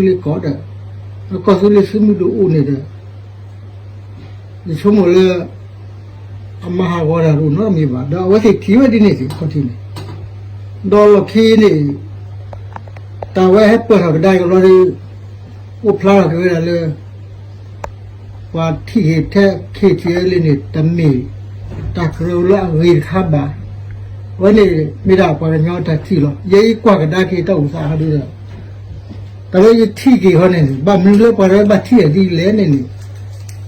လ့ကီးဒီး ကီၢ်သူလ့ၤသုးမုၢ်ဒိၣ်အိၣ်န့ၣ်ဒီး ယဆိကမိၣ်လၢ အမၤဟးဂီၤတၢ်တအိၣ်နီတမံၤဘၣ်. ဒီးအဝဲသ့ၣ်ထံၣ်ဝဲဒ်န့ၣ်စ့ၢ်ကီးထံၣ်န့ၣ်, ဒီးလီၢ်ခံန့ၣ် တၢ်ဝဲဟဲပၢၢ်ထီၣ်ကဒါက့ၤလီၤဒီး အိၣ်ဖျါထီၣ်က့ၤဝဲဒၣ်လၢ ပှၤထံၣ်က့ၤထဲ ခ့ၣ်ထံးလံန့ၣ် တမ့ၢ်တၢ်ကရၢလၢအဂ့ၤတခါဘၣ်. အဝဲန့ၣ်မ့ၢ်ဒၣ်ပှၤကညီတၢ်ထံၣ်လီၤ. ယဲယကွၢ်ကဒါက့ၤတၢ်အိၣ်သးဟီဒ်ဒီး တၢ်လၢယထံၣ်က့ၤဟီန့ၣ်န့ၣ် ဘၣ်မနုၤလၢပှၤတဘၣ်ထံၣ်အဒ်လဲၣ်န့ၣ်န့ၣ်,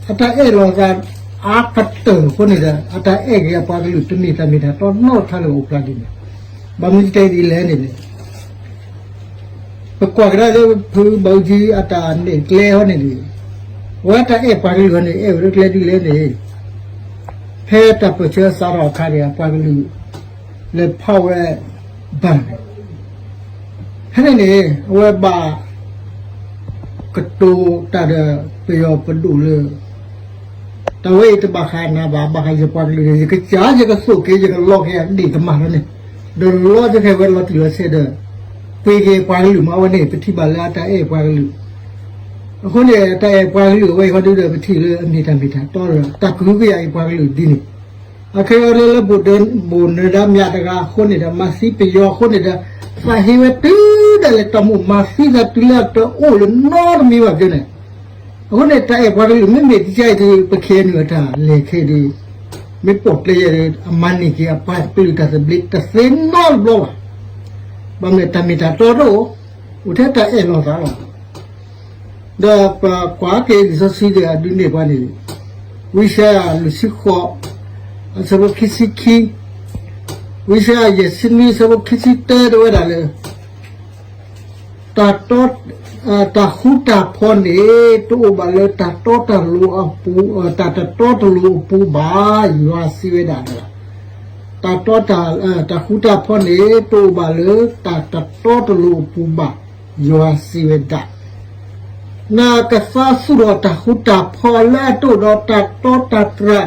အတၢ်အဲၣ်လီၤသးအါကတၢၢ်အဃိန့ၣ်ဒီး အတၢ်အဲၣ်က့ၤအပှၤကလုာ် တမ့ၢ်တၢ်မ့ၢ်တၢ်တီနီတခါလၢအိၣ်ဖျါဒ်န့ၣ်. ဘၣ်မနုၤတဲဒ်လဲၣ်န့ၣ်န့ၣ် ပကွၢ်ကဒါလၢဖုဘၣ်အူကၠံအတၢ်နဲၣ်ကျဲဟီန့ၣ်န့ၣ်, အဝဲတၢ်အဲၣ်ပှၤကလုာ်ဟီန့ၣ် အဲၣ်ဝဲလၢကျဲဒ်လဲၣ်န့ၣ်, ဖဲတၢ်ပၢၢ်ဆၢစးထီၣ်အခါန့ၣ် အပှၤကလုာ် လဲၤဖီၣ်ဝဲဘၣ်န့ၣ် ဖဲန့ၣ်န့ၣ် အဝဲဘၣ် ကတိၤတၢ်ဒီးပယီၤပဒိၣ်လၢ တၢ်ဝဲအံၤတဘၣ်ဃးနၤဘၣ်, ဘၣ်ဃးယပှၤကလုာ်န့ၣ် ယကစၢ်ယကသိၣ်က့ၤ ယကလီက့ၤအဒ့ၣ်ကမၣ်လီၤန့ၣ်, ဒီးလီက့ၤဝဲလီၤတံၢ်လီၤဆဲးဒီး ပှ့ၤက့ၤပှၤကလုာ်မး အဝဲန့ၣ် ပထံၣ်ဘၣ်လၢအတၢ်အဲၣ်ပှၤကလုာ်. အဃိန့ၣ် တၢ်အဲၣ်ပှၤကလုာ်အဝဲအံၤဃီဒုဒီး ပထံၣ်လၢအမ့ၢ်တၢ်မ့ၢ်တၢ်တီဒီး တၢ်ကဟုကယာ်အံၤပှၤကလုာ်ဒ်န့ၣ် အခဲအံၤလၢလၢ ဘိၣ်နၢၤဒါမၠးတဂၤအဃိန့ၣ်ဒီး မၤသံပယီၤအဃိန့ၣ်ဒီး သးဟ့ဝဲတုၤဒၣ်လဲာ်တၢ်မိၣ် မၤသံသးတုၤလၢအတအိၣ်လၢၤနီတမံၤဘၣ်န့ၣ်. အဃိန့ၣ် တၢ်အဲၣ်ပှၤကလုာ်မ့မ့ၢ်ဒ်အံၤဒီး ပခဲအံၤန့ၣ်အတၢ်လဲၤခဲအံၤဒီး မ့ၢ်ပိာ်ကျဲယဲဒီး အမၤန့ၢ်က့ၤအပှၤကလုာ်တၢ်သဘျ့တသ့နီတဘျီဘၣ်. ဘၣ်မနုၤတၢ်မ့ၢ်တၢ်တီတအိၣ်, အိၣ်ထဲတၢ်အဲၣ်လီၤသးလီၤ. ဒီးပကွၢ်က့ၤလံာ်စီဆှံဒီးအဒုးနဲၣ်ပှၤန့ၣ်, ဝံယၡါယၤလွံၢ်ဆံဃိး, အဆၢဖိခံဆံခံ, ဝံယၡါယၤယဲၢ်ဆံနွံ အဆၢဖိခံဆံတၢ တဲဝဲဒၣ်လၢ တၢ်တီ, တၢ်ဃူတၢ်ဖိးန့ၣ် တအိၣ်ဘၣ်လၢတၢ်တီတၢ်လိၤအပူၤ, တၢ်တတီတလိၤအပူၤဘၣ်, ယွၤစံးဝဲဒၣ်န့ၣ်လီၤ. တၢ်တီ, တၢ်ဃူတၢ်ဖိးန့ၣ် တအိၣ်ဘၣ်လၢတၢ်တတီတလိၤအပူၤဘၣ်, ယွၤစံးဝဲဒၣ်. နကသးဆူၣ်ထီၣ်တၢ်ဃူတၢ်ဖိးလၢအတအိၣ်ဒီးတၢ်တီတၢ်တြၢ်,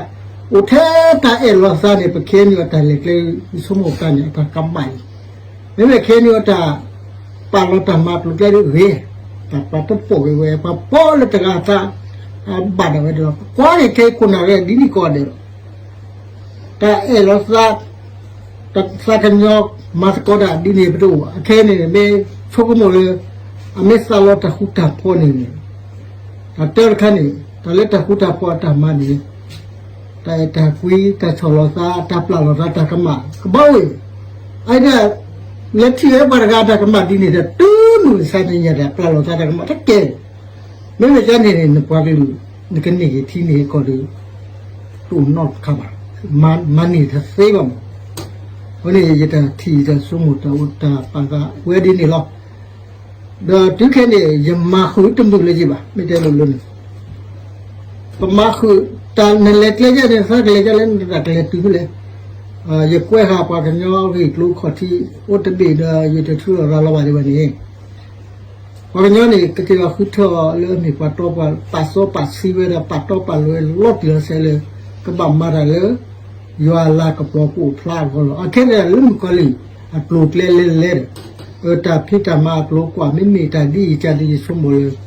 အိၣ်ထဲတၢ်အဲၣ်လီၤသးန့ၣ် ပခဲအံၤန့ၣ်အတၢ်လဲၤကျဲ ယဆိကမိၣ်တၢ်န့ၣ် အတၢ်ကမၣ်အံၤ, မ့မ့ၢ်ခဲအံၤန့ၣ်အတၢ်ပာ်လီၤတၢ်မၤကျိၤကျဲဒ်ဂ့ၤ, တၢ်ပာ်တပိာ်ဂ့ၤဝဲ ပှၤပိာ်လၢတဂၤအသး ဘၣ်ဒၣ်ဝဲဒၣ်လီၤ. ကွၢ်က့ၤခဲအံၤခိၣ်နၢ်ရဲၣ်ဒ်န့ၣ်ကိးဂၤဒဲးလီၤ. တၢ်အဲၣ်လီၤသး, တၢ်သးကညီၤမၤသကိးတၢ်ဒ်န့ၣ် ပတအိၣ်ဘၣ်. အခဲအံၤန့ၣ် မ့ၢ်ဆိကမိၣ်လၢ အမ့ၢ်သးလီတၢ်ဃူတၢ်ဖိးန့ၣ်န့ၣ်, တၢ်တၢတခါန့ၣ် တၢ်လၢတၢ်ဃူတၢ်ဖိးအတၢ်မၤန့ၣ် တၢ်အဲၣ်တၢ်ကွံ တၢ်ဆီၣ်လီၤသး တၢ်ပျၢ်လီၤသး တၢ်ကမၣ် ကဘၣ်အိၣ်အံၤ, အဒၣ် လဲၤထံၣ်ဝဲပှၤတဂၤတၢ်ကမၣ်ဒ်န့ၣ်ဒီး တုၤမုၢ်မဆါတနံၤညါဒီး ပျၢ်လီၤသးတၢ်ကမၣ်တကဲ, မ့မ့ၢ်ကဲန့ၣ်န့ၣ် နပှၤကလုာ် နကန့ၢ်က့ၤထံန့ၢ်ကီၢ်ဒီး တအိၣ်နီတခါဘၣ်, မၤန့ၢ်တသ့ဘၣ်မး. အဃိန့ၣ် ယတၢ်ထံၣ်ယတၢ်ဆိကမိၣ်တၢ်အိၣ်တၢ်ပာ်သးဝဲဒ်န့ၣ်လီၤ. ဒီးတုၤခဲအံၤန့ၣ် ယမၤဃုာ်တမုာ်လၢၤဘၣ်, မ့ၢ်တဲလိၤလိၤန့ၣ် ပမၤဃုာ် တၢ်နလဲၤကျဲယဲန့ၣ် သးကလဲၤကျဲလၢနတၢ်ကလဲၤတုၤဖဲလဲၣ်. ယကွဲးဃာ်ပှၤကညီဂ့ၢ်ကျိၤခီၣ်ထံး အိၣ်တဘ့ၣ်ဒီး ယတထုးထီၣ်ရၤလီၤဘၣ်ဒံးဘၣ်န့ၣ်, ပှၤကညီန့ၣ် ကတဲာ်ကတီၤဃုထၢအီၤလၢအမ့ၢ်ပှၤတီပှၤ ပာ်စီပာ်ဆှံဝဲဒီး ပာ်တီပာ်လိၤဝဲလီၤတံၢ်လီၤဆဲးလၢ ကဘၣ်မၤတၢ်လၢ ယွၤအလၤကပီၤကအိၣ်ဖျါအဂီၢ်လီၤ. အခဲအံၤလၢမုၣ်ကီၤလံၢ် အကျိၤကျဲလဲၤလဲၤဒီး အတၢ်ဖံးတၢ်မၤအကျိၤကွာ် မ့မ့ၢ်တၢ်ဒ်အံၤကဒီး ယဆိကမိၣ်လၢ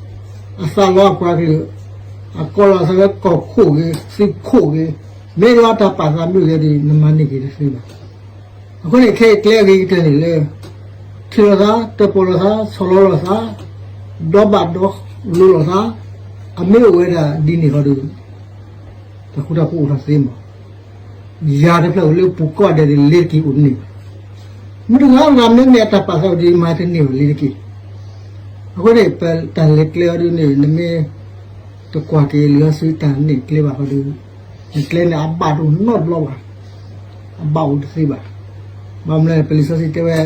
အသးလီအပှၤကလုာ် အကိးလီၤသးလၢကီၢ်ခိၣ်ဂ့ၤ သုးခိၣ်ဂ့ၤ မ့ၢ်လီၤတၢ်ပာ်သးမုၢ်ဂဲၤဒီး နမၤန့ၢ်က့ၤတသ့ဘၣ်. အဃိန့ၣ် ခဲအံၤကျဲအဂ့ၤကတၢၢ်န့ၣ်လၢ ထံၣ်လိာ်သး တၢၣ်ပီၣ်လိာ်သး ဆီၣ်လီၤလိာ်သး ဒီဘၣ်ဒီလိၤလိာ်သး အမ့ၢ်အိၣ်ဝဲဒၣ်ဒ်န့ၣ်ဃီဒီး တၢ်ဃူတၢ်ဖိးအိၣ်ထီၣ်သ့မး. ယၤတဖျၢၣ်အိၣ်လၢပူၤကိးဂၤဒဲးဒီး လ့ၤတက့ၤအိၣ်တန့ၢ်ဘၣ်. မုၢ်တဂၤဂၤမ့မ့ၢ်အတၢ်ပာ်သးအိၣ်ဒီး မၤတန့ၢ်ဘၣ်လ့ၤတက့ၤ. အဃိန့ၣ် ပတၢ်လဲၤကျဲအီၤဒ်န့ၣ် နမ့ၢ်တကွၢ်က့ၤလံာ်စီဆှံတၢ်နဲၣ်ကျဲဘၣ်ဃီဒီး နကျဲန့ၣ်အဘၣ်တအိၣ်နီတဘျီဘၣ်, အဘၣ်အိၣ်တသ့ဘၣ်. ဘၣ်မနုၤလဲၣ် ပလံာ်စီဆှံတဲဝဲ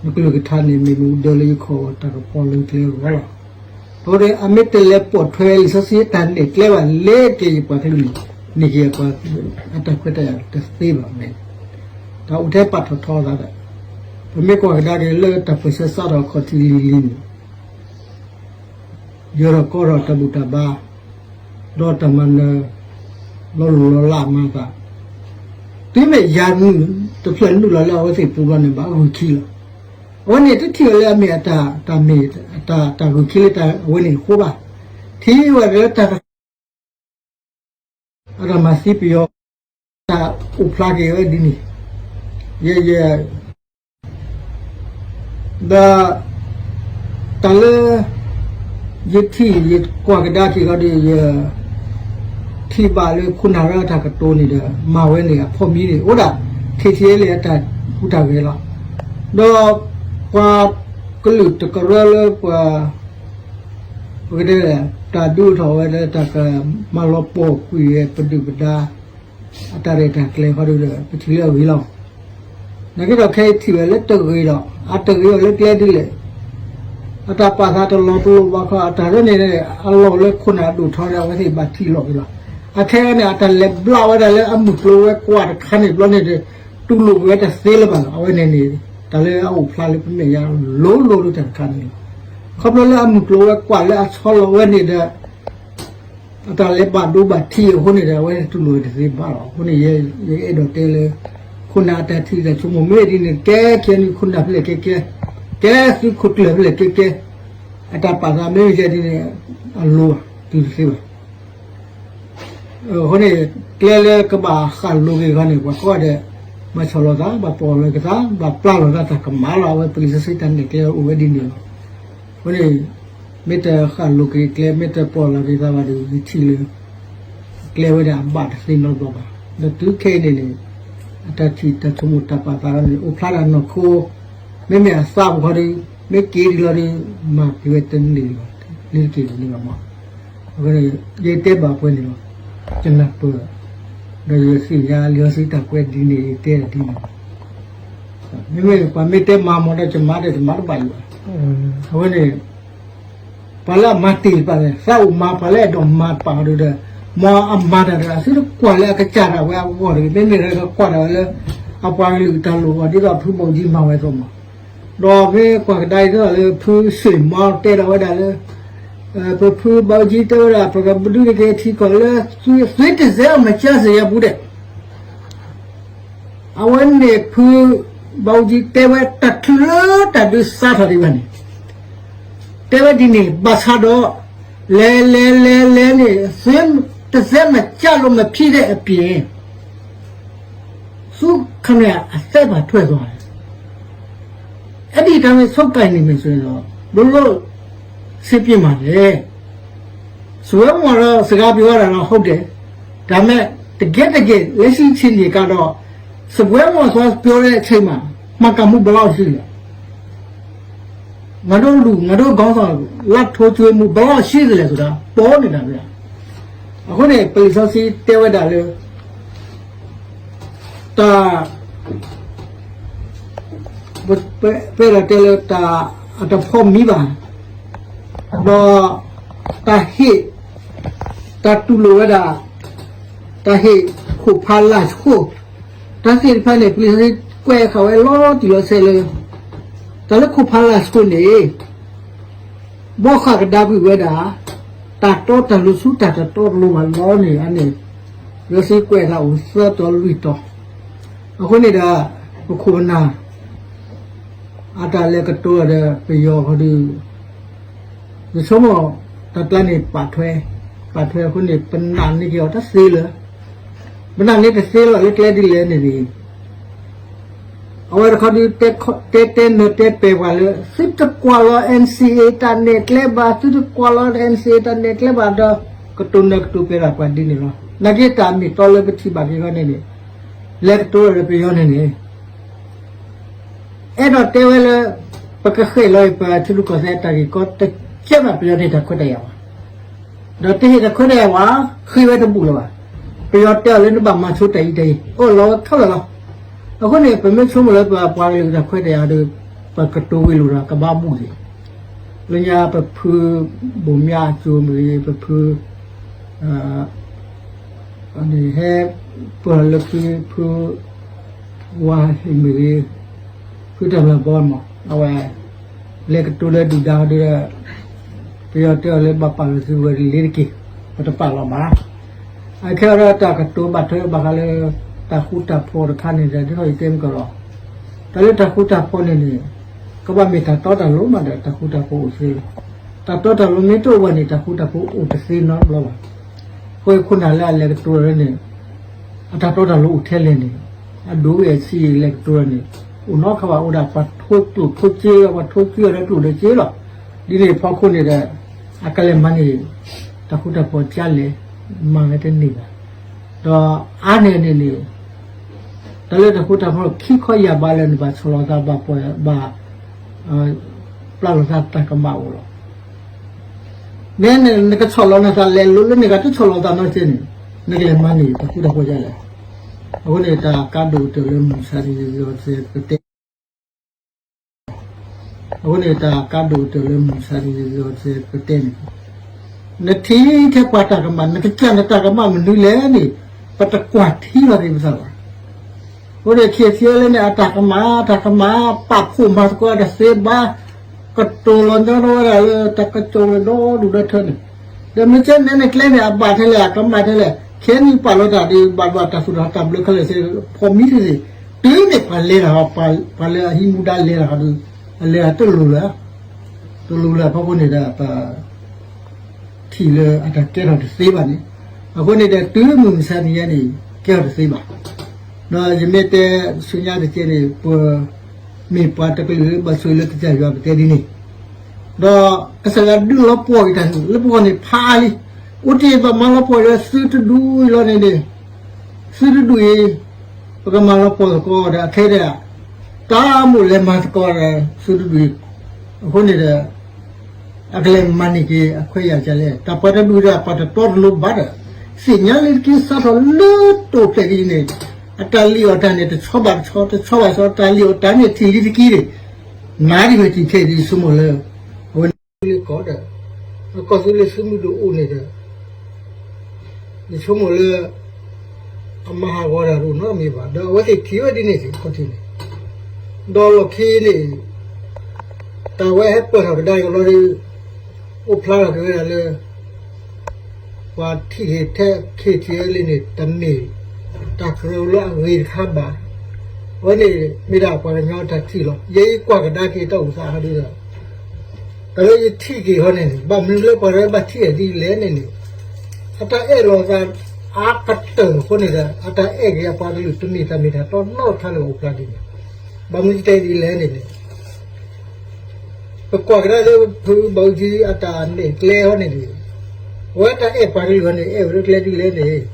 နကလုၢ်ကထါန့ၣ် မ့ၢ်မူဒါလၢယခီၣ်တၢ်ကပီၤလၢကျဲအဂီၢ်လီၤ. အဃိန့ၣ် အမ့ၢ်တလဲၤပိာ်ထွဲလံာ်စီဆှံတၢ်နဲၣ်ကျဲဘၣ် လ့ၤတက့ၤယပှၤကလုာ်န့ၣ် န့ၢ်က့ၤအတၢ်ခွဲးတၢ်ယာ်တသ့ဘၣ်မး. တၢ်အိၣ်ထဲပာ်ထီၣ်ထီအသးဒီး ပမ့ၢ်ကွၢ်ကဒါက့ၤလၢတၢ်ပၢၢ်ဆၢစးထီၣ်ခီၣ်ထံးလံၤလံၤန့ၣ် ယၢၤထီၣ်ကီထီၣ်တၢ်ဘူၣ်တၢ်ဘါ ဒီးတၢ်မၤနၢၤ လီၤလိၢ်လီၤလးမၤသး, တုၤမ့ၢ်ယၤနုာ်တဖျၢၣ်နုာ်လီၤလၢအဝဲသ့ၣ်ပူၤဘျီန့ၣ် ဘၣ်ဂုာ်ခံလီၤ. အဝဲန့ၣ်တထံၣ်ဝဲလၢအမ့ၢ်အတၢ်မ့ၢ် တၢ်ဂုာ်ခံလၢတၢ်အဝဲန့ၣ်အဃိဘၣ်. ထံၣ်ဝဲလၢတၢ်ကစီၣ် အတၢ်မၤသံပယီၤ တၢ်အိၣ်ဖျါက့ၤဝဲဒ်န့ၣ် ယ ယ ဒီး တၢ်လၢ ယထံၣ်ယကွၢ်ကဒါက့ၤခီဒီး ယ ထံၣ်ဘၣ်လၢခိၣ်နၢ်ရၢအတၢ်ကတိၤန့ၣ်ဒီး မၤဝဲန့ၣ်အဖီမံန့ၣ် အိၣ်ဒၣ် ခ့ထံလၢအတၢ်ဟူးတၢ်ဂဲၤလီၤ. ဒီး ပှၤကလုာ်တကရၢလၢပှၤ ပကတဲ တၢ်ဒုးအိၣ်ထီၣ်ဝဲလၢတၢ်ကမၤလီၤပှီၢ်ကွံာ်ဝဲပဒုၣ်ပဒါ အတၢ်ရဲၣ်တၢ်ကျဲၤခီဒီး ပထံၣ်လၢအဂ့ၤလီၤ. နာ်က့ဒီးခဲအံၤထံၣ်ဝဲလၢတဂ့ၤဒီး အတဂ့ၤအီၤလၢကျဲဒ်လဲၣ်. အတၢ်ပာ်သးတလီၤပလိာ်ဘၣ်ခီ အတၢ်ရဲၣ်န့ၣ် အလီၢ်လၢခိၣ်နၢ်အဒိၣ်ထီန့ၣ် အဝဲသ့ၣ်ဘၣ်ထံၣ်လီၤက့ၤလီၤ. အခဲအံၤန့ၣ် အတၢ်လဲၤဘျးဝဲဒၣ်လၢအမုၢ်ကျိၤဝဲၤကွာ်တခါန့ၣ်ဘျီန့ၣ်ဒီး တူၢ်လိာ်က့ၤဝဲတသ့လၢၤဘၣ်လီၤ. အဝဲန့ၣ်န့ၣ် တၢ်လၢအအိၣ်ဖျါလၢပမဲာ်ညါလိၤလိၤဒ်တၢ်တခါန့ၣ်လီၤ. ခီဖျိလၢအမုၢ်ကျိၤဝဲၤကွာ်လၢအဆီလီၤဝဲန့ၣ်ဒီး အတၢ်လဲၤဘၣ်ဒိဘၣ်ထံးအဃိန့ၣ်ဒီး အဝဲတူၢ်လိာ်တသ့ဘၣ်လီၤ. အဃိန့ၣ် ယအဲၣ်ဒိးတဲလၢ ခိၣ်နၢ်အတၢ်ထံၣ်တၢ်ဆိကမိၣ်မ့ၢ်ဒ်န့ၣ် ကဲခဲန့ၣ် ခိၣ်နၢ်ဖဲလဲၣ်ကဲကဲ, ကဲသုးခိၣ်ကျၢၢ်ဖဲလဲၣ်ကဲကဲ, အတၢ်ပာ်သးမ့ၢ်ဒ်န့ၣ် အလိၤဘၣ် တုၤတသ့ဘၣ်. အဃိန့ၣ် ကျဲလၢကဘၣ်ဃၣ်လိၤက့ၤဂီၢ်န့ၣ် ပှၤကိးဂၤဒဲး ဘၣ်ဆီၣ်လီၤသး ဘၣ်ပီၣ်လီၤက့ၤသး ဘၣ်ပျၢ်လီၤသးတၢ်ကမၣ်လီၤ. အဝဲပလံာ်စီဆှံတၢ်နဲၣ်ကျဲအိၣ်ဝဲဒ်န့ၣ်လီၤ. အဃိန့ၣ် မ့ၢ်တဃၣ်လိၤက့ၤကျဲ မ့ၢ်တပီၣ်လီၤက့ၤသးဘၣ်ဒီး ယထံၣ်လၢ ကျဲဝဲဒၣ်အဘၣ်တသ့နီတဘျီဘၣ်. ဒီးတုၤခဲအံၤန့ၣ်န့ၣ် အတၢ်ထံၣ်တၢ်ဆိကမိၣ်တၢ်ပာ်သးန့ၣ် အိၣ်ဖျါဒၣ်နီၢ်ခိ မ့မ့ၢ်အသးပူၤဃီဒီး မ့ၢ်က့ၤဒ်လီၤဒီး မၤက့ၤဝဲတန့ၢ်လၢၤဘၣ် လ့ၤတက့ၤတန့ၢ်ဘၣ်မး. အဃိန့ၣ် ယတဲဘၣ်ပှဲၤန့ၣ်လီၤ. ယနၢ်ပၢၢ် ဒီးယသ့ၣ်ညါလံာ်စီဆှံတၢ်ကွဲးဒ်န့ၣ် ယတဲဒၣ်ဒ်န့ၣ်လီၤ. မ့မ့ၢ်ပှၤမ့ၢ်တဲမၤမီၤဒီး ယမၤတဘၣ်ယံၤဘၣ်. အဝဲန့ၣ် ပှၤလၢအမၤတ့ၢ်တပာ်န့ၣ် သးအိၣ်မၤ ပှၤလၢအဲၣ်ဒိးမၤတပာ်အီၤဒီး မ်အမၤတၢ်ဒီး အသုတကွၢ်လၢအကစၢ်ဒၣ်ဝဲအဂီၢ်တဂ့ၤ, မ့မ့ၢ်လၢကွၢ်ဒၣ်ဝဲလၢ အပှၤကလုာ်တၢ်လိၣ်အဂီၢ် ဒ်သိးဖုဘီအူကၠံမၤဝဲအသိးမး. ဒီးမ့ၢ်ကွၢ်ကဒါအံၤ ဒ်သိးလၢဖုစ့ၣ်မီတဲဒၣ်ဝဲဒၣ်လၢ ပဖုဘီအူကၠံတဲဝဲဒၣ် ပကဘုဒုတက့ၤထံကီၢ်လၢ သွေးတစဲအမကစၢ်စ့ၢ်ယၤပူၤဒဲး အဝဲန့ၣ်ဖုဘီအူကၠံတဲဝဲတချုးလၢတၢ်ဒုးစါထီၣ်ဒံးဘၣ်န့ၣ် တဲဝဲဒ်န့ၣ် ဘၣ်ဆၣ်ဒီး လဲၤလဲၤလဲၤလဲၤန့ၣ် သွေးတစဲမကၢ်လိာ်မဖံးဒဲးအပျ့ၤ သူခမရအသဲဘၣ်ထွဲသွားတယ်. အဲ့ဒီတိုင်းပဲ ဆုတ်ကိုင်နေမယ်ဆိုရင်တော့ ဘယ်လိုစစ်ဖြစ်မှာလဲ. စားပွဲဝိုင်းမှာတော့ စကားပြောရတာတော့ ဟုတ်တယ်. ဒါပေမဲ့ တကယ့်တကယ် လက်ရှိအခြေအနေကတော့ စားပွဲဝိုင်းမှာ သွားပြောတဲ့အချိန်မှာ မှန်ကန်မှုဘယ်လောက်ရှိလဲ. ငါတို့လူ ငါတို့ခေါင်းဆောင် လာဘ်ထိုးကျွေးမှု ဘယ်လောက်ရှိသလဲဆိုတာ ပေါ်နေတာပဲ. အဃိန့ၣ် ပလံာ်စီဆှံတဲဝဲဒၣ်လၢ တၢ် ပ ပ ပအဲၣ်ဒိးတဲလၢတၢ်အတဖီမံဘၣ်, ဒီး တၢ်ဟ့ၣ် တၢ်တူၢ်လိာ်ဝဲဒၣ် တၢ်ဟ့ၣ်ခိၣ်ဖးလၢ်ဆှိၣ် တၢ်သ့ၣ်တဖၣ်န့ၣ် ပလံာ်စီဆှံကွဲးဃာ်ဝဲလီၤတံၢ်လီၤဆဲးလၢ တၢ်လၢခိၣ်ဖးလၢ်ဆှိၣ်န့ၣ် ဘီဃၣ်ကဒါကွံာ်ဝဲဒၣ် တၢ်တီတၢ်လိၤဆူတၢ်တတီတလိၤဘၣ်လီၤန့ၣ် အန့ၣ် လံာ်စီဆှံကွဲးသးအိၣ်သၢတီၤလွံၢ်တီၤ, အဃိန့ၣ်ဒီး ပခိၣ်ပနၢ် အတၢ်လဲၤကတိၤဒီးပယီၤဃီဒီး ယဆိကမိၣ်တၢ်ကျါန့ၣ်ပာ်ထွဲ, ပာ်ထွဲအဃိန့ၣ် ပနာ်န့ၢ်က့ၤအီၤတသ့လၢၤ, ပနာ်န့ၢ်တသ့လၢၤလၢကျဲဒ်လဲၣ်န့ၣ်န့ၣ် အဝဲတခီဒုး တဲတဲနၢၤတဲပဲာ်ပှၤလၢ သုတကွၢ်လီၤ NCA တၢ်နဲၣ်ကျဲဘၣ်, သုတကွၢ်လီၤ NCA တၢ်နဲၣ်ကျဲဘၣ်ဒီး ကတိၤနၢၤကတိၤပဲာ်ဒၣ်ပှၤဒ်န့ၣ်လီၤ. နာ်က့တၢ်အမ့ၢ်တီလၢပထံၣ်ဘၣ်က့ၤခီန့ၣ်န့ၣ် လဲၤကတိၤဒီးပယီၤန့ၣ်န့ၣ် အဲၣ်ဒိးတဲဝဲလၢ ပကဃ့ၢ်လီၤအံၤ ပထံရူၢ်ကီၢ်သဲးတၢ်ဂ့ၢ်ကီတကဲဘၣ် ပယီၤန့ၣ်တၢ်ခွဲးတၢ်ယာ်ဘၣ်. ဒီးတဟ့ၣ်တၢ်ခွဲးတၢ်ယာ်ဘၣ် ဃ့ဝဲတဘူၣ်လၢၤဘၣ်. ပယီၤတဲအီၤလၢနဘၣ်မၤဆိတၢ်အံၤတၢ်အံၤ အိၣ်လီၤဝဲခဲလၢာ်လီၤ. အဃိန့ၣ် ပမ့ၢ်ဆိကမိၣ်လၢပပှၤကလုာ်တၢ်ခွဲးတၢ်ယာ်ဒီး ပကတိၤဝံၤလိာ်ဒီးကဘၣ်ဘူၣ်လံ. လၢညါပဖု ဘိၣ်မၠါအစိၤမ့ၢ်ဂ့ၤ ပဖု ဟဲပၢၢ်လၢဖု ဖု ဝါဟ့ၣ်မ့ၢ်ဂ့ၤ ဖုတၢ်မျၢ်ဘီမး အဝဲ လဲၤကတိၤလၢဒုၣ်ဒါဒီး ပယီၤတဲအီၤလၢဘၣ်ပာ်လီၤသုဝဲလ့ၤတက့ၢ် ပတပာ်လီၤဘၣ်. အခဲအံၤဒီးတၢ်ကတိၤဘၣ်ထွဲဘၣ်ဃးလၢ တၢ်ဃူတၢ်ဖိးတခါန့ၣ်ဒီး ဒ်သိးယတဲမုၢ်ကီၢ်လီၤ. တၢ်လၢတၢ်ဃူတၢ်ဖိးန့ၣ်န့ၣ် ကဘၣ်မ့ၢ်တၢ်တီတၢ်လိၤမးဒီး တၢ်ဃူတၢ်ဖိးအိၣ်သ့လီၤ. တၢ်တီတၢ်လိၤမ့ၢ်တအိၣ်ဘၣ်န့ၣ် တၢ်ဃူတၢ်ဖိးအိၣ်တသ့နီတဘျီဘၣ်. အဃိခိၣ်နၢ်လၢအလဲၤကတိၤန့ၣ် အတၢ်တီတၢ်လိၤအိၣ်ထဲလဲၣ်န့ၣ် အဒိၣ်ဝဲအဆံးလဲၤကတိၤန့ၣ် အိၣ်နီတခါဘၣ် အိၣ်ဒၣ်ပှၤထိကျိၣ်ထိစ့ ပှၤထိစ့အီၤဒီးကျိၣ်ဒီးစ့လီၤ. ဒ်န့ၣ်အဖီခိၣ်န့ၣ်ဒီး အကလဲၤမၤန့ၢ် တၢ်ဃူတၢ်ဖိးကလဲၣ် မၤဝဲတန့ၢ်ဘၣ်. ဒီးအါန့ၢ်န့ၣ်န့ၣ် တၢ်လၢတၢ်ဃူတၢ်ဖိးခံခီယၢ်ဘးလၢန့ၣ် ဘၣ်ဆီၣ်လီၤသး ဘၣ်ပှဲၤဘၣ် ပျၢ်လီၤသးတၢ်ကမၣ်အိၣ်လီၤ. မ့ၢ်နကဆီၣ်လီၤနသးလဲၤလိၤလၢန့ၣ် ကတဆီၣ်လီၤသးနီတစဲးန့ၣ် နကလဲၤမၤန့ၢ်တၢ်ဃူတၢ်ဖိးဒ်လဲၣ်. အဃိန့ၣ် တၢ်ကါဒိၣ်ကတၢၢ်လၢမုၢ်မဆါတနံၤ ယကတဲ အဃိန့ၣ် တၢ်ကါဒိၣ်ကတၢၢ်လၢမုၢ်မဆါတနံၤ ယကတဲန့ၣ် နထံၣ်ထဲပှၤတၢ်ကမၣ် နကစၢ်နတၢ်ကမၣ်မနုၤလဲၣ်န့ၣ် ပတကွၢ်ထံလီၤသ့ၣ်ပသးဘၣ်. အဃိန့ၣ် ခံထံၣ်လၢန့ၣ် အတၢ်ကမၣ် တၢ်ကမၣ် ပာ်ဖှိၣ်မၤသကိးတသ့ဘၣ် ကတိၤလီၤညီထီၣ်ဝဲဒၣ်လၢတၢ်ကစီၣ်လၢဒီဒူၣ်ဒီထၢန့ၣ် ဒီးမ့ၢ်ကဲနဲန့ၣ်ကျဲန့ၣ် အဘၣ်ထဲလဲၣ် အကမၣ်ထဲလဲၣ် ခဲနံၣ်ပာ်လီၤတၢ်ဒ် ဘၣ်ဘၣ်တၢ်သူၣ်ထီၣ်တၢ်ဘျၢခဲလၢာ်သ့ၣ် ဖီမံထံသ့ၣ် တုၤမ့ၢ်ပှၤလဲၤတၢ်ဟီ ပှၤလၢအဟံးမူဒါလဲၤတၢ်ဟီဒီး အလဲၤတၢ်တလိၤလၢၤ တလိၤလၢၤအဖီခိၣ်န့ၣ်ဒီး ပ ထံၣ်လၢအတၢ်ကဲထီၣ်တသ့ဘၣ်န့ၣ် အဃိန့ၣ်ဒီးတုၤမုၢ်မဆါတနံၤညါန့ၣ် ကဲထီၣ်တသ့ဘၣ်. ဒီးယမ့ၢ်တဲဆူညါတကဲန့ၣ် ပမ့ၢ်ပှၤတကလုာ်လၢဘၣ်ဆိၣ်ဂ့ၤလၢကစၢ်ယွၤပတဲဒ်န့ၣ် ဒီးကစၢ်ယွၤဒုးလီၤပှီၢ်က့ၤတၢ်န့ၣ် လၢပဂီၢ်န့ၣ်ဖးလံ. အိၣ်တ့ၢ်ဘၣ်မၤလီၤပှီၢ်လၢသုတဒူအံၤလီၤန့ၣ်န့ၣ် သုတဒူအံၤ ပကမၤလီၤပှီၢ်သကိးဒီးအခဲဒီး တၢ်မိၣ်လဲၤမၤသကိးဒီးသုတဒူအံၤ အဃိန့ၣ်ဒီး အကလဲၤမၤန့ၢ်က့ၤအခွဲးယာ်ဒ်လဲၣ် တၢ်ပှၤတဒူဒီးပှၤတတီတလိၤဘၣ်ဒီး သ့ၣ်ညါလံတက့ၢ် စးထီၣ်လၢတိာ်ဖျဲးကံန့ၣ် အတၢ်လံၣ်အီၣ်တၢ်န့ၣ် တဆီဘၣ်တဆီ တဆီဘၣ်ဆီ တၢ်လံၣ်အီၣ်တၢ်န့ၣ်ထံၣ်လံတက့ၢ်န့ၣ် နၤဒ်ဝဲတံၢ်ခဲအံၤဒ်ယဆိကမိၣ်လၢ အဝဲန့ၣ်လၢကီၢ်ဒီး အကီၢ်သူလ့ၤသုးမုၢ်ဒိၣ်အိၣ်န့ၣ်ဒီး ယဆိကမိၣ်လၢ အမၤဟးဂီၤတၢ်တအိၣ်နီတမံၤဘၣ် ဒီးအဝဲသ့ၣ်ထံၣ်ဝဲဒ်န့ၣ်စ့ၢ်ကီးန့ၣ် ဒီးလီၢ်ခံန့ၣ် တၢ်ဝဲဟဲပၢၢ်ထီၣ်ကဒါက့ၤလီၤဒီး အိၣ်ဖျါထီၣ်က့ၤဝဲဒၣ်လၢ ပှၤထံၣ်က့ၤထဲ ခ့ထံၣ်ဝဲလံန့ၣ် တမ့ၢ်တၢ်ကရၢလၢအဂ့ၤတခါဘၣ်. အဝဲန့ၣ်မ့ၢ်ဒၣ်ပှၤကညီတၢ်ထံၣ်လီၤ. ယဲယကွၢ်ကဒါက့ၤတၢ်အိၣ်သးဟီဒ်ဒီး တၢ်လၢယထံၣ်က့ၤဟီန့ၣ်န့ၣ် ဘၣ်မနုၤလၢပှၤတၢ်ဘၣ်ထံၣ်အဒ်လဲၣ်န့ၣ်န့ၣ် အတၢ်အဲၣ်လီၤသးအါကတၢၢ်အဃိန့ၣ်ဒီး အတၢ်အဲၣ်က့ၤအပှၤကလုာ်တမ့ၢ်တၢ်မ့ၢ်တၢ်တီနီတခါလၢအိၣ်ဖျါဒ်န့ၣ် ဘၣ်မနုၤတဲဒ်လဲၣ်န့ၣ်န့ၣ် ပကွၢ်ကဒါလၢဖုဘၣ်အူကၠံအတၢ်နဲၣ်ကျဲဟီန့ၣ်န့ၣ် အဝဲတၢ်အဲၣ်ပှၤကလုာ်ဟီန့ၣ် အဲၣ်ဝဲလၢကျဲဒ်လဲၣ်န့ၣ်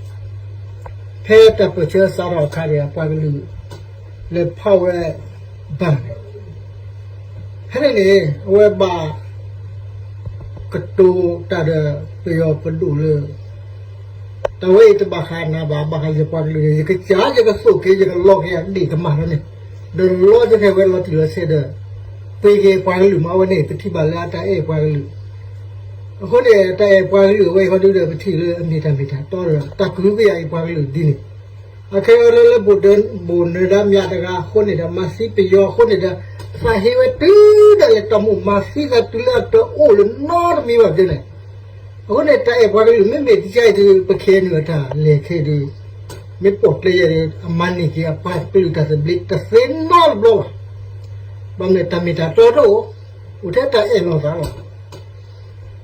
ဖဲတၢ်ပၢၢ်ဆၢစးထီၣ်အခါန့ၣ် အပှၤကလုာ် လဲၤဖးဝဲဘၣ်န့ၣ် ဖဲန့ၣ်န့ၣ် အဝဲဘၣ် ကတိၤတၢ်ဒီးပယီၤပဒိၣ်လၢ တၢ်ဝဲအံၤတဘၣ်ဃးနၤဘၣ် ဘၣ်ဃးယပှၤကလုာ်န့ၣ် ယကစၢ်ယကသိၣ်က့ၤ ယကလီၤက့ၤအဒ့ၣ်ကမၢ်လီၤန့ၣ် ဒီးလီၤယကဲဝဲလီၤတံၢ်လီၤဆဲးဒီး ပှ့ၤက့ၤပှၤကလုာ်မး အဝဲန့ၣ် ပထံၣ်ဘၣ်လၢအတၢ်အဲၣ်ပှၤကလုာ် အဃိန့ၣ် တၢ်အဲၣ်ပှၤကလုာ်အဝဲအံၤခီဒုဒီး ပထံၣ်လၢအမ့ၢ်တၢ်မ့ၢ်တၢ်တီဒီး တၢ်ကဟုကယာ်အံၤပှၤကလုာ်ဒ်န့ၣ် အခဲအံၤလၢလၢဘိၣ်နၢၤဒါမၠးတဂၤအဃိန့ၣ်ဒီး မၤသံပယီၤအဃိန့ၣ်ဒီး သးဟ့ဝဲတုၤဒၣ်လဲာ်တၢ်မိၣ်မၤသံသးတုၤလၢအတအိၣ်လၢၤနီတမံၤဘၣ်န့ၣ် အဃိန့ၣ် တၢ်အဲၣ်ပှၤကလုာ်မ့မ့ၢ်တကဲအံၤဒီး ပခဲအံၤန့ၣ်အတၢ်လဲၤခဲအံၤဒီး မ့ၢ်ပိာ်ကျဲယဲၢ်ဒီး အမၤန့ၢ်က့ၤအပှၤကလုာ်တၢ်သဘျ့တသ့နီတဘျီဘၣ်. ဘၣ်မနုၤတၢ်မ့ၢ်တၢ်တီတအိၣ် အိၣ်ထဲတၢ်အဲၣ်လီၤသးလီၤ.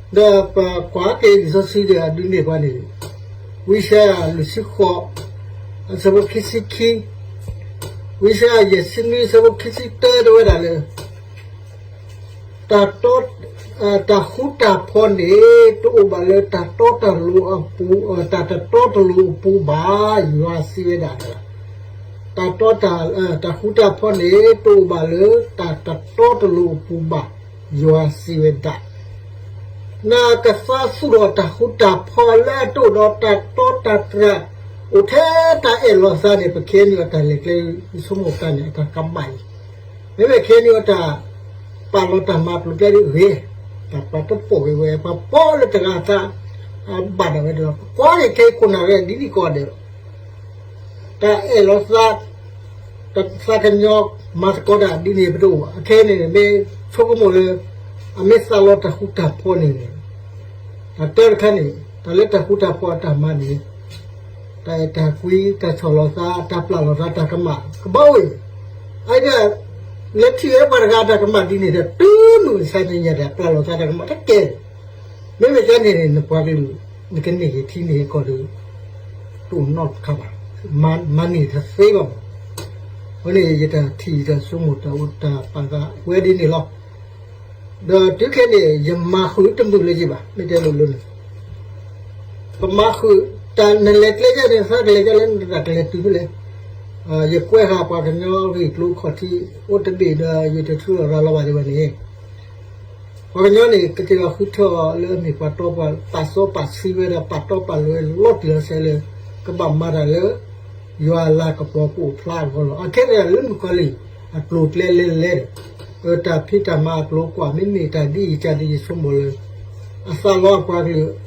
ဒီးပကွၢ်က့ၤလံာ်စီဆှံဒီးအဒုးနဲၣ်ပှၤန့ၣ် ဝံယၡါယၤလွံၢ်ဆံဃိး အဆၢဖိခံဆံခံ, ဝံယၡါယၤယဲၢ်ဆံနွံ အဆၢဖိခံဆံတၢ တဲဝဲဒၣ်လၢ တၢ်တီ တၢ်ဃူတၢ်ဖိးန့ၣ် တအိၣ်ဘၣ်လၢတၢ်တီတၢ်လိၤအပူၤ တၢ်တတီတလိၤအပူၤဘၣ် ယွၤစံးဝဲဒၣ်. တၢ်တီ တၢ်ဃူတၢ်ဖိးန့ၣ် တအိၣ်ဘၣ်လၢတၢ်တတီတလိၤအပူၤဘၣ် ယွၤစံးဝဲဒၣ်. နကသးသူၣ်ထီၣ်တၢ်ဃူတၢ်ဖိးလၢအတအိၣ်ဒီးတၢ်တီတၢ်တြၢ် အိၣ်ထဲတၢ်အဲၣ်လီၤသးန့ၣ် ပခဲအံၤန့ၣ်အတၢ်လဲၤကျဲ ယဆိကမိၣ်တၢ်န့ၣ် အတၢ်ကမၣ်အံၤ မ့မ့ၢ်ခဲအံၤန့ၣ်အတၢ်ပာ်လီၤတၢ်မၤကျိၤကျဲဒ်ဂ့ၤ, တၢ်ပာ်တပိာ်ဂ့ၤဝဲ ပှၤပိာ်လၢတဂၤအသး အဘၣ်ဒၣ်ဝဲဒီး ပကွၢ်က့ၤခဲအံၤခိၣ်နၢ်ဝဲဒ်န့ၣ်ကိးဂၤဒဲးလီၤ. တၢ်အဲၣ်လီၤသး တၢ်သးကညီၤမၤသကိးတၢ်ဒ်န့ၣ်ပတအိၣ်ဘၣ်. အခဲအံၤန့ၣ် မ့ၢ်ဆိကမိၣ်လၢ အမ့ၢ်သးလီတၢ်ဃူတၢ်ဖိးန့ၣ်န့ၣ် တၢ်တၢတခါန့ၣ် တၢ်လၢတၢ်ဃူတၢ်ဖိးအတၢ်မၤန့ၣ် တၢ်အဲၣ်တၢ်ကွံ တၢ်ဆီၣ်လီၤသး တၢ်ပျၢ်လီၤသး တၢ်ကမၣ် ကဘၣ်အိၣ်အံၤ အအံၤဒၣ် လဲၤထံၣ်ဝဲပှၤတဂၤတၢ်ကမၣ်ဒ်န့ၣ်ဒီး တုၤမုၢ်မဆါတနံၤညါဒီး ပျၢ်လိာ်သးတၢ်ကမၣ်တကဲ, မ့မ့ၢ်ကဲန့ၣ်န့ၣ် နပှၤကလုာ် နကန့ၢ်က့ၤထံန့ၢ်ကီၢ်ဒီး တအိၣ်နီတခါဘၣ်, မၤန့ၢ်တသ့ဘၣ်မး. အဃိန့ၣ် ယတၢ်ထံၣ်ယတၢ်ဆိကမိၣ်တၢ်အိၣ်တၢ်ပာ်သးဝဲဒ်န့ၣ်လီၤ. ဒီးတုၤခဲအံၤန့ၣ် ယမၤဃုာ်တမုာ်လၢၤဘၣ်, မ့ၢ်တဲလိၤလိၤန့ၣ် ပမၤဃုာ်တၢ်နလဲၤကျဲယဲန့ၣ် သးကလဲၤကျဲလၢနတၢ်ကလဲၤတုၤဖဲလဲၣ်. ယကွဲးဃာ်ပှၤကညီဂ့ၢ်ကျိၤခီၣ်ထံး အိၣ်တဘ့ၣ်ဒီး ယတထုးလီၤရၤလီၤဘၣ်ဒံးဘၣ်န့ၣ်, ပှၤကညီန့ၣ် ကစၢ်ယွၤဃုထၢအီၤလၢအမ့ၢ်ပှၤတီပှၤလိၤ ပာ်စီပာ်ဆှံဝဲဒီး ပာ်တီပာ်လိၤဝဲလီၤတံၢ်လီၤဆဲးလၢ ကဘၣ်မၤတၢ်လၢ ယွၤအလၤကပီၤကအိၣ်ဖျါအဂီၢ်လီၤ. အခဲအံၤလၢမုၣ်ကီၤလံၢ်အကျိၤကျဲလဲၤလဲၤဒီး တၢ်ဖံးတၢ်မၤအကျိၤကွၢ် မ့မ့ၢ်တၢ်ဒ်အံၤကဒီး ယဆိကမိၣ်လၢ အသးလီအပှၤကလုာ်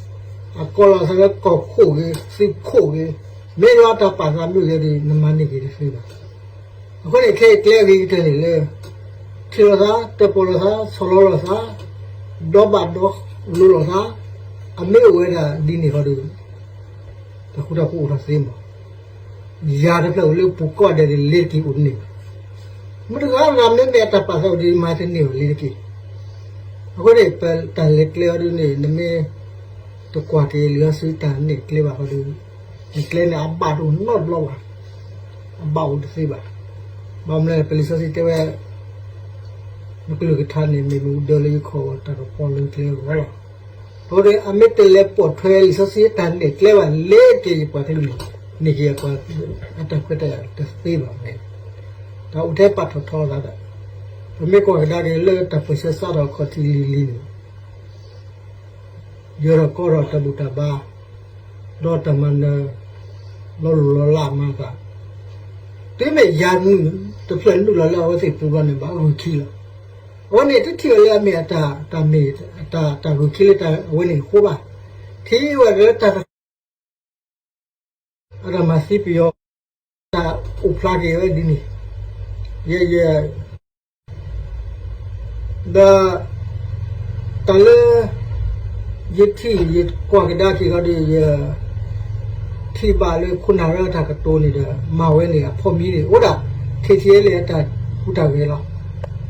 အကိးလီၤသးလၢကီၢ်ခိၣ်ဂ့ၤ သုးခိၣ်ဂ့ၤ, မ့ၢ်လီၤတၢ်ပာ်သးမုာ်ဂ့ၤဒီး နမၤန့ၢ်က့ၤတသ့ဘၣ်. အဃိန့ၣ် ခဲအံၤကျဲအဂ့ၤကတၢၢ်န့ၣ်လၢ ထံၣ်လိာ်သး တၢၣ်ပီၣ်လိာ်သး ဆီၣ်လီၤလိာ်သး ဒီဘၣ်ဒီလိၤလိာ်သး အမ့ၢ်အိၣ်ဝဲဒၣ်ဒ်န့ၣ်ဃီဒီး တၢ်ဃူတၢ်ဖိးအိၣ်ထီၣ်သ့မး, ယၤတဖျၢၣ်အိၣ်လၢပူၤကိးဂၤဒဲးန့ၣ် လ့ၤတက့ၤအိၣ်တန့ၢ်ဘၣ်. မတၤတဂၤမ့မ့ၢ်အတၢ်ပာ်သးအိၣ်ဒီးမၤတန့ၢ်ဘၣ်လ့ၤတက့ၤ. အဃိန့ၣ် ပတၢ်လဲၤကျဲအီၤဒ်န့ၣ် နမ့ၢ်တကွၢ်က့ၤလံာ်စီဆှံတၢ်နဲၣ်ကျဲဘၣ်ဃီဒီး နကျဲန့ၣ်အဘၣ်တအိၣ်နီတဘျီဘၣ်, အဘၣ်အိၣ်တသ့ဘၣ်. ဘၣ်မနုၤလဲၣ် ပလံာ်စီဆှံတဲဝဲ နကလုၢ်ကထါန့ၣ် မ့ၢ်မ့ၣ်အူဒၢလၢယခီၣ်အဂီၢ် တၢ်ကပီၤလၢကျဲအဂီၢ်လီၤ. အဃိန့ၣ် အမ့ၢ်တလဲၤပိာ်ထွဲလံာ်စီဆှံအတၢ်နဲၣ်ကျဲဘၣ် လ့ၤတက့ၤယပှၤကလုာ်န့ၣ် န့ၢ်က့ၤအပှၤအတၢ်ခွဲးတၢ်ယာ်တသ့ဘၣ်န့ၣ် တၢ်အိၣ်ထဲပာ်ထီၣ်ထီအသးဒီး ပမ့ၢ်ကွၢ်ကဒါက့ၤလၢတၢ်ပၢၢ်ဆၢစးထီၣ်ခီၣ်ထံးလံၤလံၤန့ၣ် ယၢၤထီၣ်ကီထီၣ်တၢ်ဘူၣ်တၢ်ဘါ ဒီးတၢ်မၤနၢၤ လီၤလိၢ်လီၤလးမၤသး တုၤမ့ၢ်ယၤနုာ်တဖျၢၣ်နုာ်လီၤလၢအဝဲသ့ၣ်ပူၤဘျီန့ၣ် ဘၣ်ဂုာ်ခံလီၤ. အဝဲန့ၣ်တထံၣ်ဝဲလၢအမ့ၢ်အတၢ်မ့ၢ် တၢ်ဂုာ်ခံလၢတၢ်အဝဲန့ၣ်အဃိဘၣ်. ထံၣ်ဝဲလၢတၢ်တခါ အတၢ်မၤသံပယီၤ တၢ်အိၣ်ဖျါက့ၤဝဲဒ်န့ၣ် ယဲယဲ ဒီး တၢ်လၢ ယထံၣ်ယကွၢ်ကဒါက့ၤဃီဒီး ယ ထံၣ်ဘၣ်လၢခိၣ်နၢ်လၢအတၢ်ကတိၤန့ၣ်ဒီး မၤဝဲန့ၣ်အဖီမံန့ၣ် အိၣ်ဒၣ် ထံၣ်ထံၣ်လၢအတၢ်ဟူးတၢ်ဂဲၤလီၤ.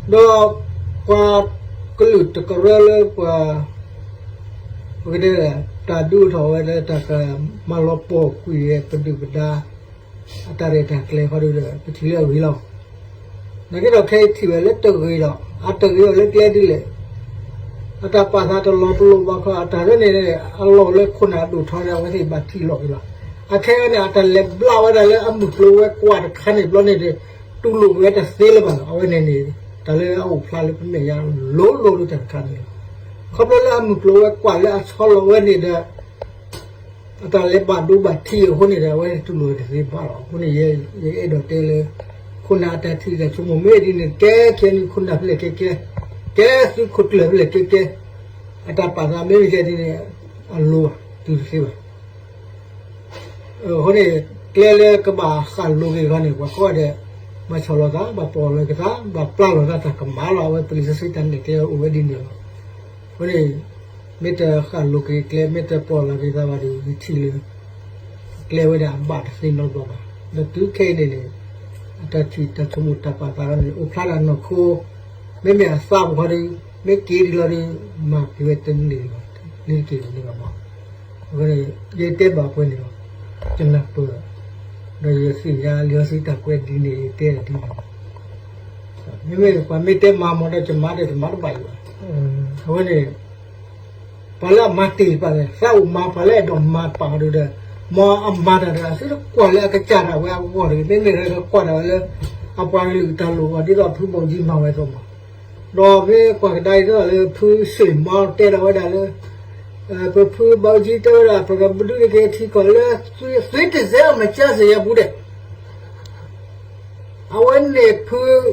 ဒီး ပှၤကလုာ်တကရၢလၢပှၤ ပကတဲ တၢ်ဒုးအိၣ်ထီၣ်ဝဲလၢတၢ်ကမၤလီၤပှီၢ်ကွံာ်ဝဲ ပဒုၣ်ပဒါ အတၢ်ရဲၣ်တၢ်ကျဲၤဃီဒီး ပထံၣ်လၢအဂ့ၤလီၤ. နာ်က့ဒီးခဲအံၤထံၣ်ဝဲလၢတဂ့ၤဒီး အတဂ့ၤအီၤလၢကျဲဒ်လဲၣ်. အတၢ်ပာ်သးတလီၤပလိာ်ဘၣ်ခီ အတၢ်ရဲၣ်န့ၣ် အလီၢ်လၢခိၣ်နၢ်အဒိၣ်ထီန့ၣ် အဝဲသ့ၣ်ဘၣ်ထံၣ်လီၤက့ၤလီၤ. အခဲအံၤန့ၣ် အတၢ်လဲၤဘျးဝဲဒၣ်လၢအမုၢ်ကျိၤဝဲၤကွာ်တခါန့ၣ်ဘျီန့ၣ်ဒီး တူၢ်လိာ်က့ၤဝဲတသ့လၢၤဘၣ်လီၤ. အဝဲန့ၣ်န့ၣ် တၢ်လၢအအိၣ်ဖျါလၢပမဲာ်ညါလိၤလိၤလၢတၢ်တခါန့ၣ်လီၤ. ခီဖျိလၢအမုၢ်ကျိၤဝဲၤကွာ်လၢအဆီလီၤဝဲန့ၣ်ဒီး အတၢ်လဲၤဘၣ်ဒိဘၣ်ထံးအဃိန့ၣ်ဒီး အဝဲတူၢ်လိာ်ဝဲတသ့ဘၣ်လီၤ. အဃိန့ၣ် ယအဲၣ်ဒိးတဲလၢ ခိၣ်နၢ်အတၢ်ထံၣ်တၢ်ဆိကမိၣ်မ့ၢ်ဒ်န့ၣ် ကဲခဲန့ၣ် ခိၣ်နၢ်ဖဲလဲၣ်ကဲကဲ, ကဲသုးခိၣ်ကျၢၢ်ဖဲလဲၣ်ကဲကဲ, အတၢ်ပာ်သးမ့ၢ်မ့ၢ်ကဲဒ်န့ၣ် အလိၤဘၣ် တုၤတသ့ဘၣ်. အဃိန့ၣ် ကျဲလၢကဘၣ်ဃၣ်လိၤက့ၤဂီၢ်န့ၣ် ပှၤကိးဂၤဒဲး ဘၣ်ဆီၣ်လီၤသး ဘၣ်ပီၣ်လီၤက့ၤသး ဘၣ်ပျၢ်လီၤသးတၢ်ကမၣ်လီၤ. အဝဲပလံာ်စီဆှံတၢ်နဲၣ်ကျဲအိၣ်ဝဲဒ်န့ၣ်လီၤ. အဃိန့ၣ် မ့ၢ်တဃၣ်လိၤက့ၤကျဲ မ့ၢ်တပီၣ်လီၤက့ၤသးဘၣ်ဒီး ယထံၣ်လၢ ကျဲဝဲဒၣ်အဘၣ်တသ့နီတဘျီဘၣ်. ဒီးတုၤခဲအံၤန့ၣ်န့ၣ် အတၢ်ထံၣ်တၢ်ဆိကမိၣ်တၢ်ပာ်သးန့ၣ် အိၣ်ဖျါဒၣ်နီၢ်ခိ မ့မ့ၢ်အသးပူၤဃီဒီး မ့ၢ်က့ၤဒ်လီၤဒီး မၤက့ၤဝဲတန့ၢ်ဘၣ် န့ၢ်တက့ၤတန့ၢ်ဘၣ်မး. အဃိန့ၣ် ယတဲဘၣ်ပှဲၤန့ၣ်လီၤ. ယနၢ်ပၢၢ် ဒီးယသ့ၣ်ညါလံာ်စီဆှံတၢ်ကွဲးဒ်န့ၣ် ယတဲဒၣ်ဒ်န့ၣ် မ့မ့ၢ်ပှၤမ့ၢ်တဲမၤမီၤဒီး ယမၤဒီးယမၤတဘၣ်အံၤဘၣ်. အဝဲန့ၣ် ပှၤလၢအမၤတ့ၢ်ပာ်န့ၣ် သးအိၣ်မၤပှၤလၢအဲၣ်ဒိးမၤပာ်အီၤဒီး မ်အမၤတၢ်ဒီး အသုတကွၢ်လၢအကစၢ်ဒၣ်ဝဲအဂီၢ်တဂ့ၤ, မ့မ့ၢ်လၢကွၢ်ဒၣ်ဝဲလၢ အပှၤကလုာ်အတၢ်လိၣ်ဘၣ် ဒ်သိးဖုဘီၣ်ကၠံမၤဝဲအသိးမး. ဒီးမ့ၢ်ကွၢ်ကဒါအံၤ ဒ်သိးလၢဖုစ့ၣ်မီတဲဒၣ်ဝဲဒၣ်လၢ ပဖုဘီၣ်ကၠံတဲဝဲဒၣ် ပကဘုဒုက့ၤထံကီၢ်လၢ သွေးတစဲအမကစၢ်စ့ၢ်ယဲပူၤဒဲး အဝဲန့ၣ်ဖု ဘီၣ်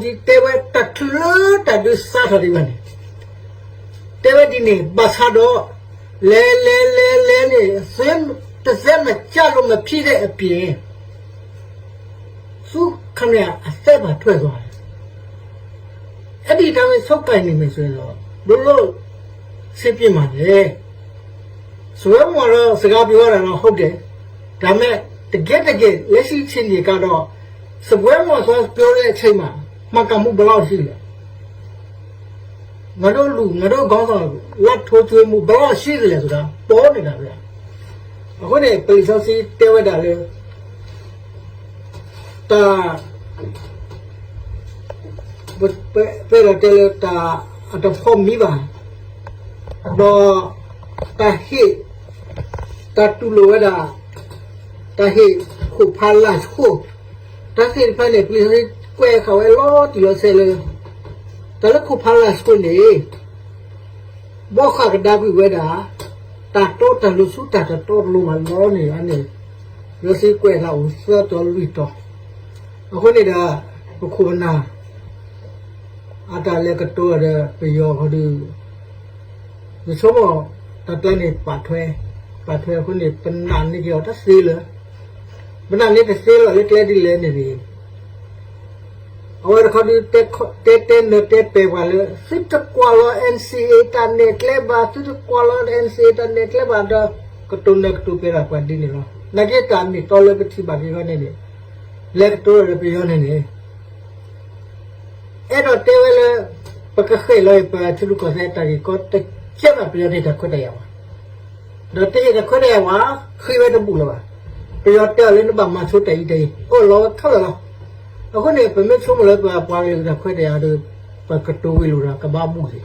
ကၠံတဲဝဲတချုးလၢတၢ်ဒုးစးထီၣ်ဒံးဘၣ်န့ၣ် တဲဝဲဒ်န့ၣ် ဘၣ်ဆၣ်ဒီး လဲၤလဲၤလဲၤလဲၤန့ၣ် သွေးတစဲမကစၢ် မဖီးဒဲးအပျ့ၤ သူခမျၢၣ်အသဲဘၣ်ထွဲၣ်သွါ အဲ့ဒီတၢ်ဝဲဆိကမိၣ်န့ၣ်မ့ၢ်ဆိုရင်တော့ ဘယ်လိုစစ်ဖြစ်မှာလဲ စားပွဲဝိုင်းတော့ စကားပြောရတာတော့ဟုတ်တယ် ဒါပေမဲ့ တကယ့်တကယ် လက်ရှိအခြေအနေကတော့ စားပွဲဝိုင်းသွားပြောတဲ့အချိန်မှာ မှန်ကန်မှုဘယ်လောက်ရှိလဲ, ငါတို့လူ ငါတို့ခေါင်းဆောင် လာဘ်ထိုးကျွေးမှု ဘယ်လောက်ရှိလဲဆိုတာ ပေါ်နေတာပဲ. အဃိန့ၣ် ပလံာ်စီဆှံတဲဝဲဒၣ်လၢ တၢ် ပ ပ ပအဲၣ်ဒိးတဲလၢတၢ်အတဖီမံဘၣ်, ဒီးတၢ်ဟ့ၣ် တၢ်တူၢ်လိာ်ဝဲဒၣ် တၢ်ဟ့ၣ်ခိၣ်ဖးလၢ်ဆိ, တၢ်သ့ၣ်တဖၣ်န့ၣ် ပလံာ်စီဆှံကွဲးဃာ်ဝဲလီၤတံၢ်လီၤဆဲးလၢ တၢ်လၢခိၣ်ဖးလၢ်ဆိန့ၣ် ဘီဃၣ်ကဒါကွံာ်ဝဲဒၣ် တၢ်တီတၢ်လိၤဆူတၢ်တတီတလိၤဘၣ်လီၤန့ၣ်န့ၣ် လံာ်စီဆှံကွဲးလၢအိၣ်သၢတီၤလွံၢ်တီၤ, အဃိန့ၣ်ဒီး ပခိၣ်ပနၢ် အတၢ်လဲၤကတိၤဒီးပယီၤဃီဒီး ယဆိကမိၣ် တၢ်ကျါန့ၣ် ပာ်ထွဲ ပာ်ထွဲအဃိန့ၣ် ပနာ်န့ၢ်က့ၤအီၤတသ့လၢၤ, ပနာ်န့ၢ်တသ့လၢၤလၢကျဲဒ်လဲၣ်န့ၣ်န့ၣ် အဝဲတခီဒုး တဲတဲနၢၤတဲပဲာ်ပှၤလၢ သုတကွၢ်လီၤ NCA တၢ်နဲၣ်ကျဲဘၣ်, သုတကွၢ်လီၤ NCA တၢ်နဲၣ်ကျဲဘၣ်ဒီး ကတိၤနၢၤကတိၤပဲာ်ဒၣ်ပှၤဒ်န့ၣ်လီၤ. နာ်က့တၢ်မ့ၢ်တီလၢပထံၣ်ဘၣ်က့ၤခီန့ၣ်န့ၣ် လဲၤကတိၤဒီးပယီၤန့ၣ်န့ၣ် အဲၣ်ဒိးတဲဝဲလၢ ပကဃ့ၢ်လီၤအံၤ ပထံရူၢ်ကီၢ်သဲးတၢ်ဂ့ၢ်ကီတကဲဘၣ်ပယီၤန့ၣ်တၢ်ခွဲးတၢ်ယာ်ဘၣ်, ဒီးတဟ့ၣ်တၢ်ခွဲးတၢ်ယာ်ဘၣ် ဃ့ဝဲတဘူၣ်လၢၤဘၣ်. ပယီၤတဲအီၤလၢနဘၣ်မၤဆိတၢ်အံၤတၢ်အံၤ အိၣ်လီၤဝဲခဲလၢာ်လီၤ. အဃိန့ၣ် ပမ့ၢ်ဆိကမိၣ်လၢပပှၤကလုာ်တၢ်ခွဲးတၢ်ယာ်ဒီး ပကတိၤဝံၤလိာ်ဒီးကဘၣ်ဘူၣ်လံ.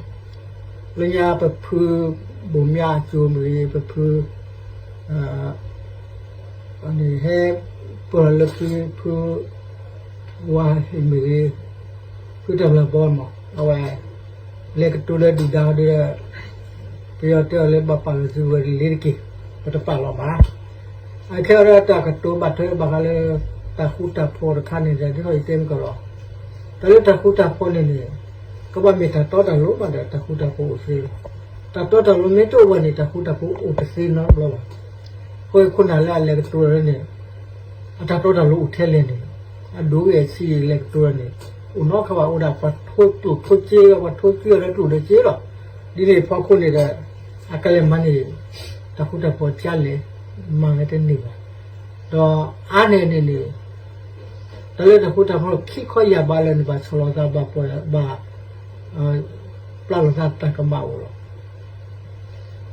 လၢညါပဖု ဘိၣ်မၠါအစိၤမ့ၢ်ဂ့ၤ ပဖု န့ၣ်ဟဲပၢၢ်လၢဖု ဖု ဝါဟ့ၣ်မ့ၢ်ဂ့ၤ ဖုတၢ်မျၢ်ဘီမး အဝဲ လဲၤကတိၤလၢဒုၣ်ဒါဒီး ပယီၤတဲအီၤလၢဘၣ်ပာ်လီၤစုကဝဲၤလ့ၤတက့ၢ်, ပတပာ်လီၤဘၣ်. အခဲအံၤဒီးတၢ်ကတိၤဘၣ်ထွဲဘၣ်ဃးလၢ တၢ်ဃူတၢ်ဖိးတခါန့ၣ်ဒီး ဒ်သိးယတဲမ့ၢ်ကီးလီၤ. တၢ်လၢတၢ်ဃူတၢ်ဖိးန့ၣ်န့ၣ် ကဘၣ်မ့ၢ်တၢ်တီတၢ်လိၤမးဒီး တၢ်ဃူတၢ်ဖိးအိၣ်သ့လီၤ. တၢ်တီတၢ်လိၤမ့ၢ်တအိၣ်ဘၣ်န့ၣ် တၢ်ဃူတၢ်ဖိးအိၣ်တသ့နီတဘျီဘၣ်. အဃိခိၣ်နၢ်လၢအလဲၤကတိၤလၢန့ၣ် အတၢ်တီတၢ်လိၤအိၣ်ထဲလဲၣ်န့ၣ် အဒိဂ့ၢ်အဆံးလဲၤကတိၤန့ၣ် အိၣ်နီတခါဘၣ် အိၣ်ဒၣ်ပှၤထိကျိၣ်ထိစ့လီၤ ပှၤထိစ့အီၤလၢကျိၣ်လၢစ့လီၤ. ဒ်န့ၣ်ဖီခိၣ်န့ၣ်ဒီး အကလဲၤမၤန့ၢ် တၢ်ဃူတၢ်ဖိးကလဲၣ် မၤဝဲတန့ၢ်ဘၣ်. ဒီးအါန့ၢ်န့ၣ်န့ၣ် တၢ်လၢတၢ်ဃူတၢ်ဖိး ခံခီယၢ်ဘးလၢနဘၣ်ဆီၣ်လီၤသးဘၣ်ပှၤဘၣ် ပျၢ်လီၤသးတၢ်ကမၣ်အိၣ်လီ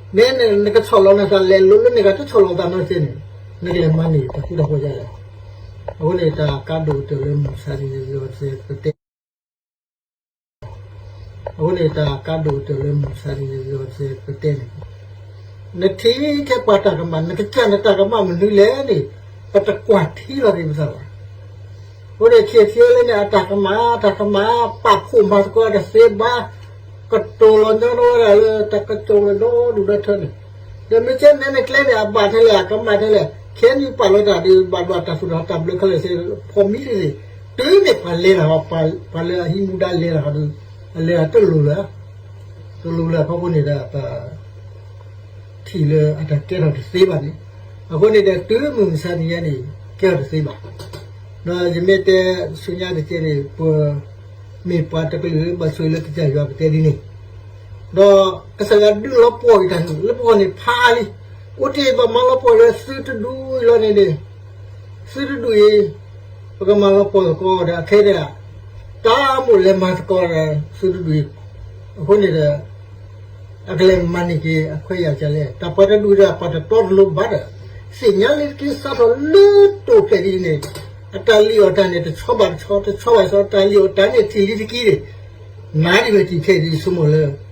ၤ. မ့ၢ်နကဆီၣ်လီၤနသးလဲၤလိၤလၢန့ၣ်ဂ့ၤ တဆီၣ်လီၤသးနီတစဲးန့ၣ် နကလဲၤမၤန့ၢ်တၢ်ဃူတၢ်ဖိးဒ်လဲၣ်. အဃိန့ၣ် တၢ်ကါဒိၣ်ကတၢၢ်လၢမုၢ်ဆါန့ၣ် ယကတဲ အဃိန့ၣ် တၢ်ကါဒိၣ်ကတၢၢ်လၢမုၢ်ဆါန့ၣ် ယကတဲန့ၣ် နထံၣ်ထဲပှၤတၢ်ကမၣ် နကစၢ်နတၢ်ကမၣ်မနုၤလဲၣ်န့ၣ် ပတကွၢ်ထံလီၤက့ၤပသးဘၣ်. အဃိန့ၣ် ခ့သ့လၢန့ၣ် အတၢ်ကမၣ် တၢ်ကမၣ် ပာ်ဖှိၣ်မၤသကိးတသ့ဘၣ်, ကတိၤလီၤညီနုၢ်ဝဲဒၣ်လၢတၢ်ကတိၤလၢဒီဒူၣ်ဒီထၢန့ၣ်, ဒီးမ့ၢ်ကဲနဲန့ၣ်ကျဲန့ၣ် အဘၣ်ထဲလဲၣ် အကမၣ်ထဲလဲၣ်, ခဲနံၣ်ပာ်လီၤတၢ်ဒုး ဘၣ်ဒွးတၢ်သူၣ်ထီၣ်တၢ်ဘျၢခဲလၢာ်စ့ၢ် ဖီမံတစ့ၢ်, တုၤမ့ၢ်ပှၤလဲၤတၢ်ဟီ ပှၤလၢအဟံးမူဒါလဲၤတၢ်ဟီဒုး အလဲၤတၢ်တလိၤလၢၤ တလိၤလၢၤအဖီခိၣ်န့ၣ်ဒီး ပ ထံၣ်လၢအတၢ်ကဲထီၣ်တသ့ဘၣ်န့ၣ်, အဃိန့ၣ်ဒီးတုၤမုၢ်မဆါတနံၤညါန့ၣ် ကဲထီၣ်တသ့ဘၣ်. ဒီးယမ့ၢ်တဲဆူညါတက့ၢ်န့ၣ် ပမ့ၢ်ပှၤတကလုာ်လၢဘၣ်ဆိၣ်ဂ့ၤလၢကစၢ်ယွၤပတဲဒ်န့ၣ်, ဒီးကစၢ်ယွၤဒုးလီၤပှီၢ်က့ၤတၢ်န့ၣ် လၢပဂီၢ်န့ၣ်ဖးလံ, အိၣ်တ့ၢ်ဘၣ်မၤလီၤပှီၢ်လၢသုတဒူၣ်အံၤလီၤန့ၣ်န့ၣ်, သုတဒူၣ်အံၤ ပကမၤလီၤပှီၢ်သကိးဒီးအခဲဒၣ် တၢ်မိၣ်လဲၤမၤသကိးဒီးသုတဒူၣ်အံၤ, အဃိန့ၣ်ဒီး အကလဲၤမၤန့ၢ်က့ၤအခွဲးယာ်ကလဲၣ်, တၢ်ပှၤတဒူၣ်ဒီးပှၤတတီတလိၤဘၣ်ဒီး သ့ၣ်ညါလံတက့ၢ် စးထီၣ်လၢတိၢ်ဖျဲၣ်ဒ်အံၤန့ၣ်, အတၢ်လံၣ်အီၣ်တၢ်န့ၣ် တဆီဘၣ်တဆီ တဆီဘၣ်ဆီ တၢ်လံၣ်အီၣ်တၢ်န့ၣ်ထံၣ်လံတက့ၢ်န့ၣ်, နၤဒ်ဝဲတံၢ်ထဲဒ်ဆိကမိၣ်လၢ